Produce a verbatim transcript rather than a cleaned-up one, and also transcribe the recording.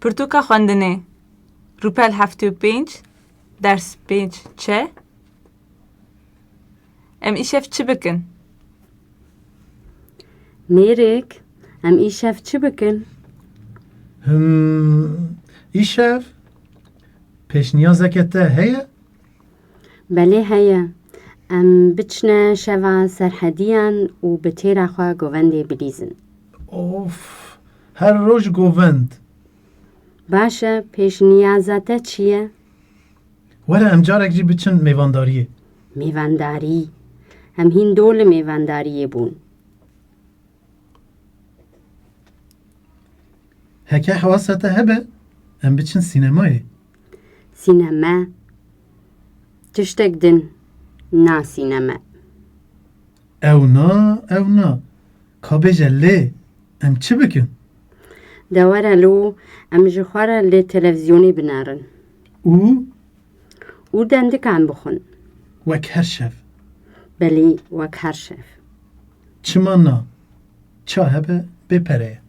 Pirtûka xwendinê. Rûpel heftê û pênc, ders pênc C. Em îşev çi bikin? Mêrik, em îşev çi bikin? Him, îşev pêşniyazeke te heye? Belê heye. Em biçine şeva Serhediyan û bi têra xwe govendê bilîzin. Of, her roj govend. Baş e, pêşniyaza te çi ye? Were em carek jî biçin mêvandariyê. Mêvandarî. Em hîn dol li mêvandariyê bûn. Heke hewasa te hebe, em biçin sînemayê. Sîneme. Tiştek din. Na sîneme. Ew na, ew na. Ka bêje lê, em çi bikin? De were lo, em ji xwe re li televîzyonê binerin. Û? Û dendikan bixwin. Wek her şev. Belê, wek her şev. Çima na? Ça hebe bê pere ye.